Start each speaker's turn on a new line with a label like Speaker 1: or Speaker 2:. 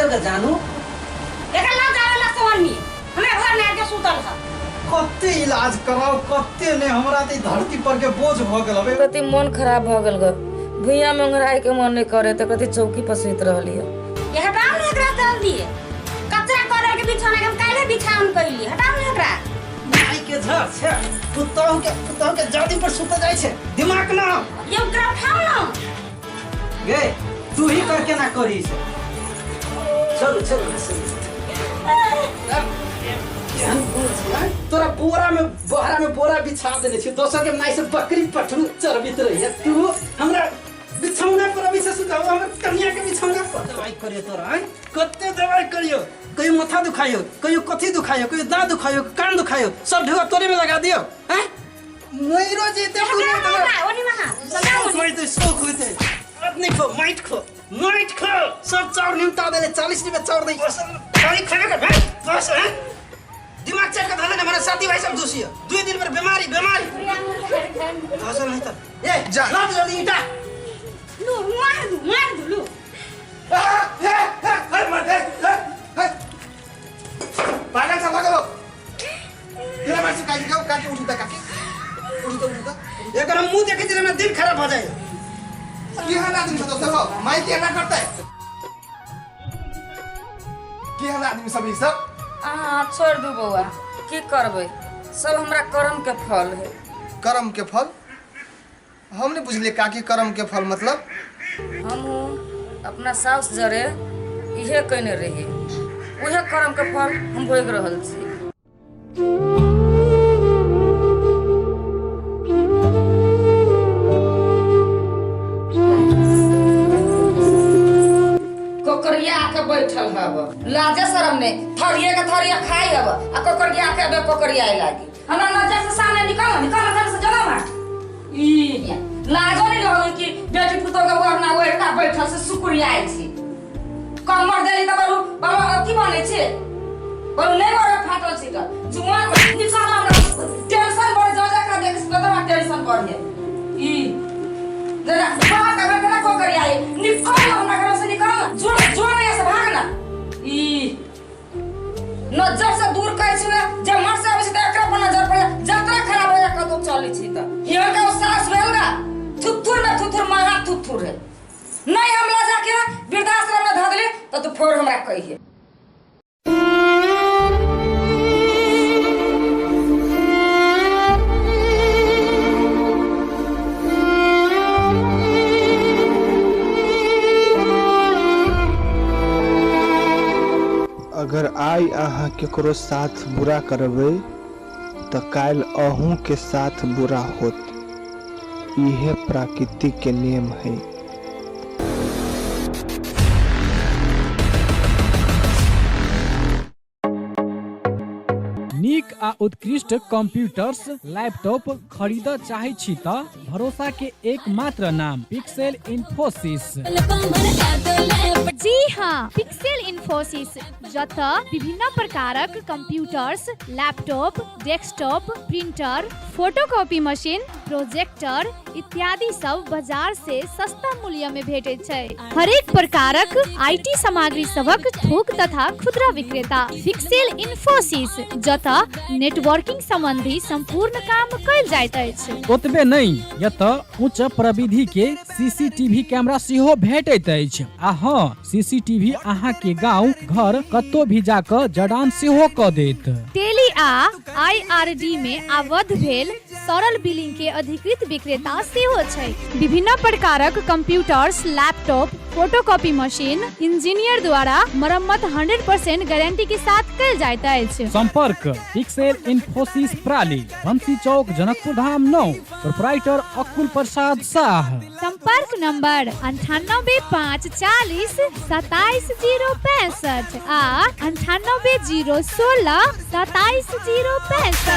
Speaker 1: चल गे जानू।
Speaker 2: एकरा लग जावे ला सोहनी हमरा घर में आके सुतल ह।
Speaker 1: कते इलाज कराओ कते ने, हमरा त ई धरती पर के बोझ भ गेल हबे।
Speaker 3: कति मन खराब भ गेल ग, भुइयाँ में ओंघराय के मन नहीं करे त कति चौकी पर सुति रहली है।
Speaker 2: ये हटाओ ने एकरा जल्दी, कचरा कर के बिछौना के हम काल्हे बिछाउन कैली, हटाओ ने एकरा।
Speaker 1: माई के झर छे, पुतहु के जल्दी पर सुत जाय छे, दिमाग ना।
Speaker 2: ये ओकरा उठाओ ना।
Speaker 1: गे तू ही कर के ना करी से। चल चल चल। केहन बोल छै, तोरा बोरा में बोहरा में बोरा बिछा देने छी, दोसर के माई से बकरी पठरू चरबित रही, तू हमरा बिछौना पर अभी से सुताओ, हमर कन्या के बिछौना पर। दवाई करियो तोरा आँय? कते दवाई करियो, कहियो माथा दुखाइयो, कहियो कथी दुखाइयो, कहियो दाँत दुखाइयो, कान दुखाइयो, सब ढेवा तोरे में लगा दियो हैं। मइरो जेते
Speaker 2: हटाओ ना एकरा, ओनी महा
Speaker 1: शौक होइते, शौक होइते। अब नहीं खो, माइट खो, माइट खो, सब चाउर निमटा देले, 40 रुपया चाउर दे खाली खेबे कर भाई बस हैं। दिमाग चट के धले ने हमारे साथी भाई सब दोषी है, 2 दिन पर बीमारी बीमारी फसल नहीं त ए
Speaker 4: जा।
Speaker 1: लाद जल्दी ईटा।
Speaker 2: लू मार दू, मार दू लू।
Speaker 4: पागल सब भगलो तेरा मार से काकी काकी उठू त, काकी उठू त, उठू त।
Speaker 1: एकर हम मुंह देखे छी ना दिल खराब हो जाए।
Speaker 4: केहन आदमी छ दोस्त हो, माई के ना करतै, केहन आदमी सब ई सब।
Speaker 3: अहाँ छोड़ दू बौआ, की करबै, सब हमरा कर्म के फल है।
Speaker 4: कर्म के फल हम नहीं बुझलिए काकी, कर्म के फल मतलब?
Speaker 3: हमहूँ अपना साउस जरे इहे कयने रहियै, उहे कर्म के फल हम भोगि रहल छी। कोकरिया के बैठल हब, लाजे शरम नहीं, थरिये के थरिया खाई हब आ कोकरिया के अबे कोकरिया लागी। हमरा नजर से सामने निकल, निकल घर से जला मार। ई लाजो नहीं लगल कि बेटी पुतोह के वरना ओढ़ना बैठल से सुकुरियाइ छी। कमर देली त बरु बरु अथी बनै छै, बरु नहि बरु फाटल छै त जुआ निकल। हमरा टेंशन बढ़ जा जा कर देख त हमरा टेंशन बढ़ गेल। ई जरा भाग घर के ना कोकरियाइ, निकल हमरा घर से, निकल जो जो नहीं से भाग ना। ई नजर से दूर कहै छी ने, जे मर से आबै छै तऽ एकरा पर नजर पड़े, जतरा खराब हो जा कतौ चलै छी तऽ हियर के सास भेल गा थुथुर में थुथुर महा थुथुर है। नहीं हम लऽ जाके वृद्धाश्रम में धऽ देली तऽ तू फेर हमरा कहिए।
Speaker 5: अगर आइ अहाँ केकरो साथ बुरा करबै तऽ काल्हि अहूँके साथ बुरा होत, इहे प्रकृतिके नियम हइ।
Speaker 6: नीक आ उत्कृष्ट कंप्यूटर्स लैपटॉप खरीदऽ चाहै छी तऽ भरोसा के एकमात्र नाम पिक्सेल इन्फोसिस।
Speaker 7: जी हाँ, पिक्सेल इन्फोसिस, जतऽ विभिन्न प्रकारक computers, laptop, desktop, printer, photocopy machine, projector इत्यादि सब बाजार से सस्ता मूल्य में भेटैत छै। हरेक प्रकारक IT सामग्री सभक थोक तथा खुदरा विक्रेता पिक्सेल इन्फोसिस, जतऽ नेटवर्किंग संबंधी संपूर्ण काम कयल जाइत अछि।
Speaker 6: ओतबे नहि, एतऽ उच्च प्रविधि के सीसीटीवी कैमरा सेहो भेटैत अछि। आ हँ, सीसीटीवी अहाँ के गांव घर कतौ भी जा कऽ जड़ान सेहो कऽ देत।
Speaker 7: टेली आ आईआरडी में आबद्ध भेल सरल बिलिंग के अधिकृत विक्रेता सेहो छै। विभिन्न प्रकारक computers, laptop, photocopy machine engineer द्वारा मरम्मत 100% गारंटी के साथ कयल जाइत अछि।
Speaker 6: संपर्क पिक्सेल इन्फोसिस प्राली, बंसी चौक, जनकपुर धाम 9, प्रोपराइटर अकुल प्रसाद शाह।
Speaker 7: संपर्क नंबर 98 5 40 27 0 65 आ 98 0 16 27 0 65।